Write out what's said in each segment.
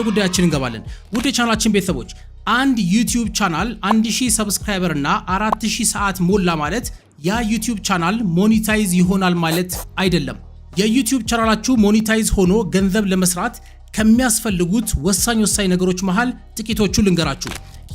ጉዳያችን እንገባለን። ውድ የቻናላችን ቤተሰቦች፣ አንድ YouTube channel 1000 subscriber እና 4000 ሰዓት ሞላ ማለት ያ YouTube channel monetize ይሆናል ማለት አይደለም። የ YouTube channel ኣችሁ monetize ሆኖ ገንዘብ ለመስራት ከሚያስፈልጉት ወሳኝ ወሳኝ ነገሮች መሃል ጥቂቶቹ ልንገራችሁ።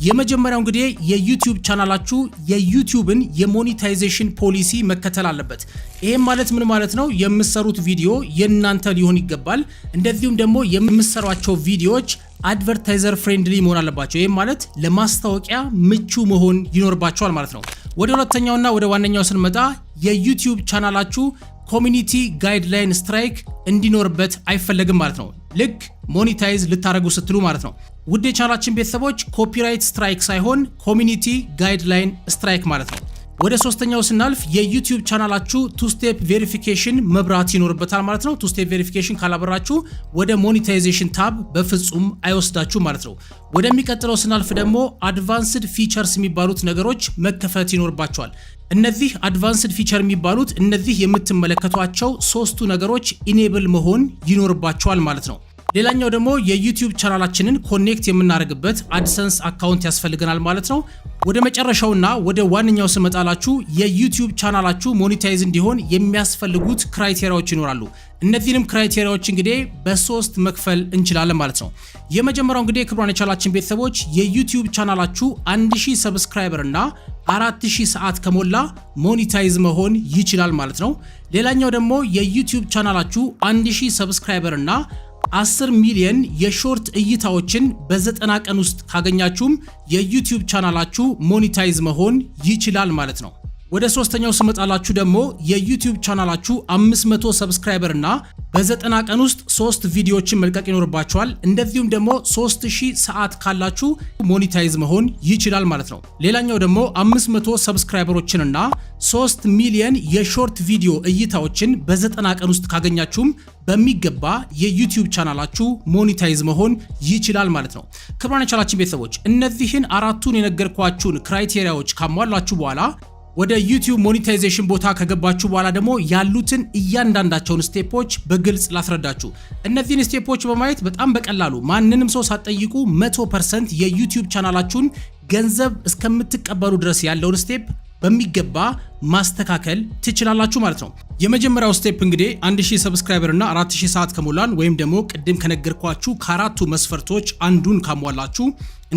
የመጀመሪያው እንግዲህ የ YouTube channel ኣችሁ የ YouTube ን የ monetization policy መከተል አለበት። ይሄም ማለት ምን ማለት ነው? የምትሰሩት ቪዲዮ የእናንተ ሊሆን ይገባል። እንደዚሁም ደግሞ የምትሰሯቸው ቪዲዮዎች advertiser friendly መሆን አለባቸው። ይህም ማለት ለማስታወቂያ ምቹ መሆን ይኖርባቸዋል ማለት ነው። ወደ ሁለተኛውና ወደ ዋነኛው ስንመጣ የ YouTube channel ኣችሁ community guideline strike እንዲኖርበት አይፈለግም ማለት ነው። ልክ monetize ልታደርጉ ስትሉ ማለት ነው። ውድ የቻናላችን ቤተሰቦች፣ copyright strike ሳይሆን community guideline strike ማለት ነው። ወደ ሶስተኛው ስናልፍ የ YouTube channel ኣችሁ two step verification መብራት ይኖርበታል ማለት ነው። Two step verification ካላበራችሁ ወደ monetization tab በፍጹም አይወስዳችሁ ማለት ነው። ወደሚቀጥለው ስናልፍ ደግሞ advanced features የሚባሉት ነገሮች መከፈት ይኖርባቸዋል። እነዚህ advanced feature የሚባሉት እነዚህ የምትመለከቷቸው ሶስቱ ነገሮች enable መሆን ይኖርባቸዋል ማለት ነው። ሌላኛው ደግሞ የ YouTube channel ኣችንን connect የምናደርግበት AdSense account ያስፈልገናል ማለት ነው። ወደ መጨረሻውና ወደ ዋነኛው ስመጣላችሁ የ YouTube channel ኣችሁ monetize እንዲሆን የሚያስፈልጉት criteria ዎች ይኖራሉ። እነዚህንም criteria ዎች እንግዲህ በሶስት መክፈል እንችላለን ማለት ነው። የመጀመሪያው እንግዲህ ክቡራን የቻናላችን ቤተሰቦች፣ የ YouTube channel ኣችሁ 1000 subscriber እና 4000 ሰዓት ከሞላ monetize መሆን ይችላል ማለት ነው። ሌላኛው ደግሞ የ YouTube channel ኣችሁ 1000 subscriber እና 10 ሚሊዮን የ short እይታዎችን በ90 ቀን ውስጥ ካገኛችሁም የ YouTube channel ኣችሁ monetize መሆን ይችላል ማለት ነው። ወደ ሶስተኛው ስመጣላችሁ ደግሞ የ YouTube channel ኣችሁ 500 subscriber እና በ90 ቀን ውስጥ ሶስት ቪዲዮዎችን መልቀቅ ይኖርባችኋል። እንደዚሁም ደግሞ 3000 ሰዓት ካላችሁ monetize መሆን ይችላል ማለት ነው። ሌላኛው ደግሞ 500 subscriber ኦችንና 3 ሚሊዮን የ short ቪዲዮ እይታዎችን በ90 ቀን ውስጥ ካገኛችሁም በሚገባ የ YouTube channel ኣችሁ monetize መሆን ይችላል ማለት ነው። ክቡራን የቻናላችን ቤተሰቦች፣ እነዚህን አራቱን የነገርኳችሁን criteria ዎች ካሟላችሁ በኋላ ወደ YouTube monetization ቦታ ከገባችሁ በኋላ ደግሞ ያሉትን እያንዳንዳቸውን step ኦች በግልጽ ላስረዳችሁ። እነዚህን step ኦች በማየት በጣም በቀላሉ ማንንም ሰው ሳትጠይቁ 100% የ YouTube channel ኣችሁን ገንዘብ እስከምትቀበሉ ድረስ ያለውን step በሚገባ ማስተካከል ትችላላችሁ ማለት ነው። የመጀመሪያው step እንግዲህ 1000 subscriber እና 4000 ሰዓት ከሞላን ወይም ደግሞ ቅድም ከነገርኳችሁ ከአራቱ መስፈርቶች አንዱን ካሟላችሁ፣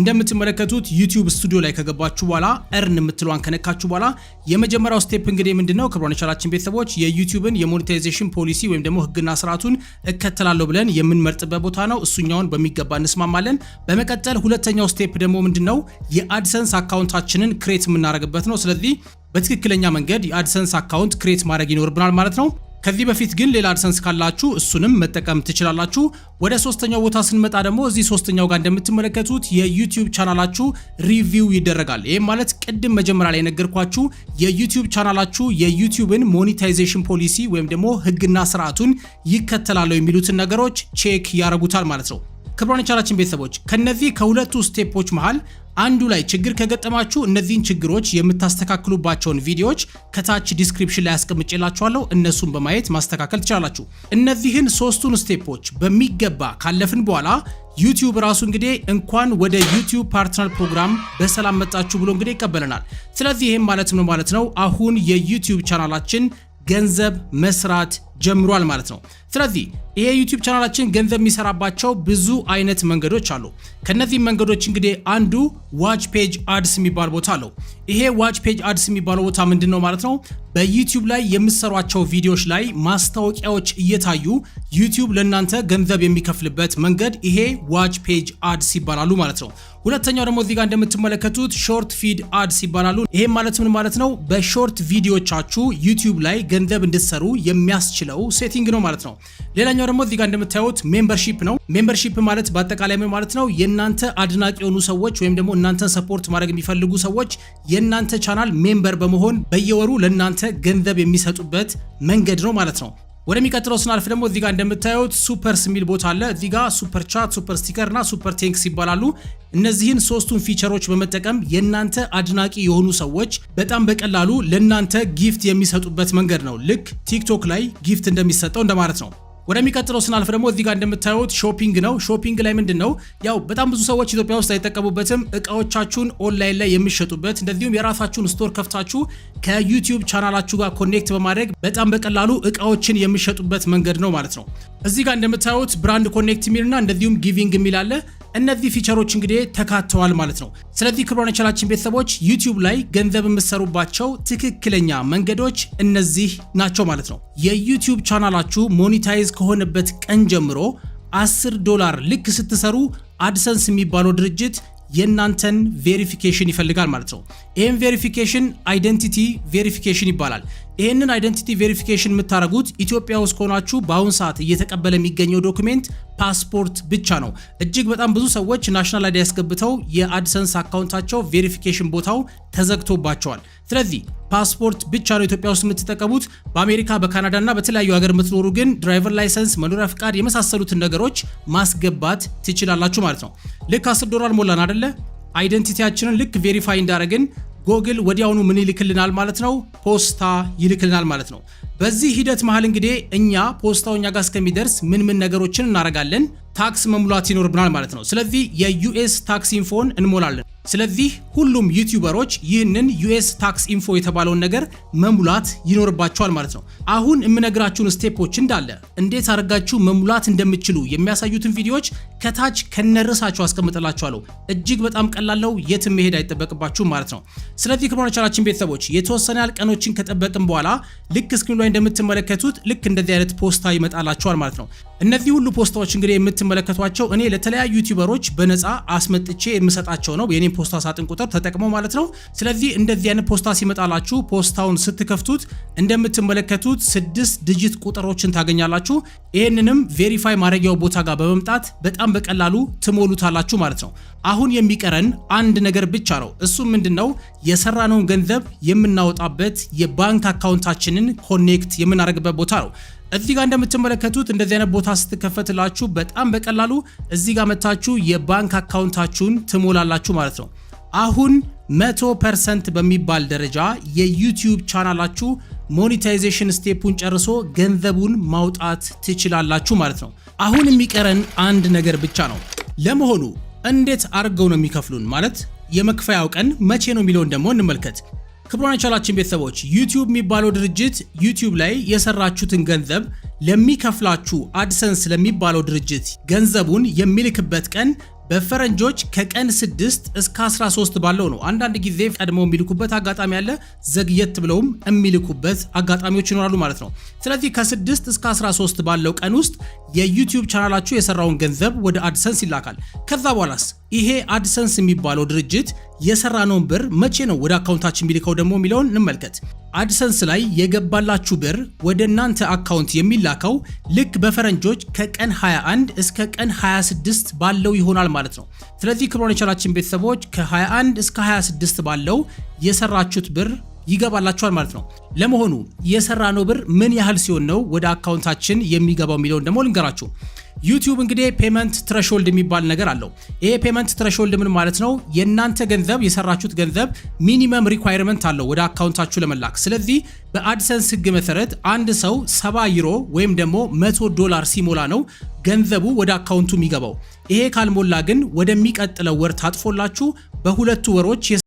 እንደምትመለከቱት YouTube Studio ላይ ከገባችሁ በኋላ earn የምትለዋን ከነካችሁ በኋላ የመጀመሪያው step እንግዲህ ምንድነው? ክቡራን የቻናላችን ቤተሰቦች፣ የ YouTube ን የ monetization policy ወይም ደግሞ ህግና ስርዓቱን እከተላለሁ ብለን የምንመርጥበት ቦታ ነው። እሱኛውን በሚገባ እንስማማለን። በመቀጠል ሁለተኛው step ደግሞ ምንድነው? የ AdSense account ኣችንን create የምናደርግበት ነው። ስለዚህ በትክክለኛ መንገድ የ AdSense account create ማድረግ ይኖርብናል ማለት ነው። ከዚህ በፊት ግን ሌላ AdSense ካላችሁ እሱንም መጠቀም ትችላላችሁ። ወደ ሶስተኛው ቦታ ስንመጣ ደግሞ እዚህ ሶስተኛው ጋር እንደምትመለከቱት የ YouTube channel ኣችሁ review ይደረጋል። ይህም ማለት ቅድም መጀመሪያ ላይ የነገርኳችሁ የ YouTube channel ኣችሁ የ YouTube ን monetization policy ወይም ደግሞ ህግና ስርዓቱን ይከተላሉ የሚሉትን ነገሮች check ያደርጉታል ማለት ነው። ክቡራን የቻናላችን ቤተሰቦች፣ ከነዚህ ከሁለቱ step ኦች መሃል አንዱ ላይ ችግር ከገጠማችሁ እነዚህን ችግሮች የምታስተካክሉባቸውን ቪዲዮዎች ከታች description ላይ አስቀምጬላችኋለሁ። እነሱን በማየት ማስተካከል ትችላላችሁ። እነዚህን ሶስቱን step ኦች በሚገባ ካለፍን በኋላ YouTube ራሱ እንግዲህ እንኳን ወደ YouTube Partner Program በሰላም መጣችሁ ብሎ እንግዲህ ይቀበለናል። ስለዚህ ይህም ማለት ምን ማለት ነው? አሁን የ YouTube channel ኣችን ገንዘብ መስራት ጀምሯል ማለት ነው። ስለዚህ ይሄ YouTube channel ኣችን ገንዘብ የሚሰራባቸው ብዙ አይነት መንገዶች አሉ። ከነዚህ መንገዶች እንግዲህ አንዱ watch page ads የሚባል ቦታ አለው። ይሄ watch page ads የሚባለው ቦታ ምንድን ነው ማለት ነው? በ YouTube ላይ የምትሰሯቸው ቪዲዮዎች ላይ ማስታወቂያዎች እየታዩ YouTube ለእናንተ ገንዘብ የሚከፍልበት መንገድ ይሄ watch page ads ይባላሉ ማለት ነው። ሁለተኛው ደግሞ እዚህ ጋር እንደምትመለከቱት short feed ads ይባላሉ። ይሄም ማለት ምን ማለት ነው? በ short ቪዲዮቻችሁ YouTube ላይ ገንዘብ እንድትሰሩ የሚያስችለው setting ነው ማለት ነው። ሌላኛው ደግሞ እዚህ ጋር እንደምታዩት membership ነው። Membership ማለት በአጠቃላይ ምን ማለት ነው? የእናንተ አድናቂ የሆኑ ሰዎች ወይም ደግሞ እናንተን support ማድረግ የሚፈልጉ ሰዎች የእናንተ channel member በመሆን በየወሩ ለእናንተ ገንዘብ የሚሰጡበት መንገድ ነው ማለት ነው። ወደሚቀጥለው ስናልፍ ደግሞ እዚህ ጋር እንደምታዩት supers የሚል ቦታ አለ። እዚህ ጋር super chat፣ super sticker እና super thanks ይባላሉ። እነዚህን ሶስቱን feature ኦች በመጠቀም የእናንተ አድናቂ የሆኑ ሰዎች በጣም በቀላሉ ለእናንተ gift የሚሰጡበት መንገድ ነው። ልክ TikTok ላይ gift እንደሚሰጠው እንደማለት ነው። ወደሚቀጥለው ስናልፍ ደግሞ እዚህ ጋር እንደምታዩት shopping ነው። Shopping ላይ ምንድን ነው፣ ያው በጣም ብዙ ሰዎች ኢትዮጵያ ውስጥ አይጠቀሙበትም። እቃዎቻችሁን ኦንላይን ላይ የሚሸጡበት፣ እንደዚሁም የራሳችሁን store ከፍታችሁ ከ YouTube ቻናላችሁ ጋር connect በማድረግ በጣም በቀላሉ እቃዎችን የሚሸጡበት መንገድ ነው ማለት ነው። እዚህ ጋር እንደምታዩት brand connect የሚልና እንደዚሁም giving የሚል አለ። እነዚህ feature ኦች እንግዲህ ተካተዋል ማለት ነው። ስለዚህ ክቡራን የቻናላችን ቤተሰቦች፣ YouTube ላይ ገንዘብ የምትሰሩባቸው ትክክለኛ መንገዶች እነዚህ ናቸው ማለት ነው። የ YouTube ቻናላችሁ monetize ከሆነበት ቀን ጀምሮ 10 ዶላር ልክ ስትሰሩ AdSense የሚባለው ድርጅት የእናንተን verification ይፈልጋል ማለት ነው። ይህም verification identity verification ይባላል። ይህንን identity verification የምታደርጉት ኢትዮጵያ ውስጥ ከሆናችሁ በአሁን ሰዓት እየተቀበለ የሚገኘው document ፓስፖርት ብቻ ነው። እጅግ በጣም ብዙ ሰዎች national ID አስገብተው የ AdSense account ኣቸው verification ቦታው ተዘግቶባቸዋል። ስለዚህ ፓስፖርት ብቻ ነው ኢትዮጵያ ውስጥ የምትጠቀሙት። በአሜሪካ፣ በካናዳ እና በተለያዩ ሀገር የምትኖሩ ግን driver license፣ መኖሪያ ፍቃድ የመሳሰሉትን ነገሮች ማስገባት ትችላላችሁ ማለት ነው። ልክ 10 ዶላር ሞላን አደለ? Identity ያችንን ልክ verify እንዳደረግን ጎግል ወዲያውኑ ምን ይልክልናል ማለት ነው? ፖስታ ይልክልናል ማለት ነው። በዚህ ሂደት መሃል እንግዲህ እኛ ፖስታው እኛ ጋር እስከሚደርስ ምን ምን ነገሮችን እናደርጋለን? Tax መሙላት ይኖርብናል ማለት ነው። ስለዚህ የ US tax info ን እንሞላለን። ስለዚህ ሁሉም YouTuber ኦች ይህንን US tax info የተባለውን ነገር መሙላት ይኖርባቸዋል ማለት ነው። አሁን የምነግራችሁን step ኦች እንዳለ እንዴት አድርጋችሁ መሙላት እንደምትችሉ የሚያሳዩትን ቪዲዮዎች ከታች ከነርዕሳቸው አስቀምጥላችኋለሁ። እጅግ በጣም ቀላል ነው፣ የትም መሄድ አይጠበቅባችሁም ማለት ነው። ስለዚህ ክቡራን የቻናላችን ቤተሰቦች፣ የተወሰነ ያህል ቀኖችን ከጠበቅን በኋላ ልክ screen ኑ ላይ እንደምትመለከቱት ልክ እንደዚህ አይነት ፖስታ ይመጣላችኋል ማለት ነው። እነዚህ ሁሉ ፖስታዎች እንግዲህ የምትመለከቷቸው እኔ ለተለያዩ YouTuber ኦች በነፃ አስመጥቼ የምሰጣቸው ነው፣ የኔን ፖስታ ሳጥን ቁጥር ተጠቅመው ማለት ነው። ስለዚህ እንደዚህ አይነት ፖስታ ሲመጣላችሁ ፖስታውን ስትከፍቱት እንደምትመለከቱት ስድስት digit ቁጥሮችን ታገኛላችሁ። ይህንንም verify ማድረጊያው ቦታ ጋር በመምጣት በጣም በቀላሉ ትሞሉታላችሁ ማለት ነው። አሁን የሚቀረን አንድ ነገር ብቻ ነው። እሱም ምንድነው? የሰራነውን ገንዘብ የምናወጣበት የባንክ account ኣችንን connect የምናደርግበት ቦታ ነው። እዚህ ጋር እንደምትመለከቱት እንደዚህ አይነት ቦታ ስትከፈትላችሁ በጣም በቀላሉ እዚህ ጋር መታችሁ የባንክ account ኣችሁን ትሞላላችሁ ማለት ነው። አሁን 100% በሚባል ደረጃ የ YouTube ቻናላችሁ monetization step ኡን ጨርሶ ገንዘቡን ማውጣት ትችላላችሁ ማለት ነው። አሁን የሚቀረን አንድ ነገር ብቻ ነው። ለመሆኑ እንዴት አድርገው ነው የሚከፍሉን? ማለት የመክፈያው ቀን መቼ ነው የሚለውን ደግሞ እንመልከት። ክቡራን የቻናላችን ቤተሰቦች፣ YouTube የሚባለው ድርጅት YouTube ላይ የሰራችሁትን ገንዘብ ለሚከፍላችሁ AdSense ለሚባለው ድርጅት ገንዘቡን የሚልክበት ቀን በፈረንጆች ከቀን 6 እስከ 13 ባለው ነው። አንዳንድ ጊዜ ቀድመው የሚልኩበት አጋጣሚ አለ፣ ዘግየት ብለውም የሚልኩበት አጋጣሚዎች ይኖራሉ ማለት ነው። ስለዚህ ከ6 እስከ 13 ባለው ቀን ውስጥ የ YouTube ቻናላችሁ የሰራውን ገንዘብ ወደ AdSense ይላካል። ከዛ በኋላስ ይሄ AdSense የሚባለው ድርጅት የሰራነውን ብር መቼ ነው ወደ account ኣችን የሚልከው ደግሞ የሚለውን እንመልከት። AdSense ላይ የገባላችሁ ብር ወደ እናንተ account የሚላከው ልክ በፈረንጆች ከቀን 21 እስከ ቀን 26 ባለው ይሆናል ማለት ነው። ስለዚህ ክቡራን የቻናላችን ቤተሰቦች፣ ከ21 እስከ 26 ባለው የሰራችሁት ብር ይገባላችኋል ማለት ነው። ለመሆኑ የሰራነው ብር ምን ያህል ሲሆን ነው ወደ account ኣችን የሚገባው የሚለውን ደግሞ ልንገራችሁ። YouTube እንግዲህ payment threshold የሚባል ነገር አለው። ይሄ payment threshold ምን ማለት ነው? የእናንተ ገንዘብ፣ የሰራችሁት ገንዘብ minimum requirement አለው ወደ account ኣችሁ ለመላክ። ስለዚህ በ AdSense ህግ መሰረት አንድ ሰው 70 ዩሮ ወይም ደግሞ 100 ዶላር ሲሞላ ነው ገንዘቡ ወደ account ኡ የሚገባው። ይሄ ካልሞላ ግን ወደሚቀጥለው ወር ታጥፎላችሁ በሁለቱ ወሮች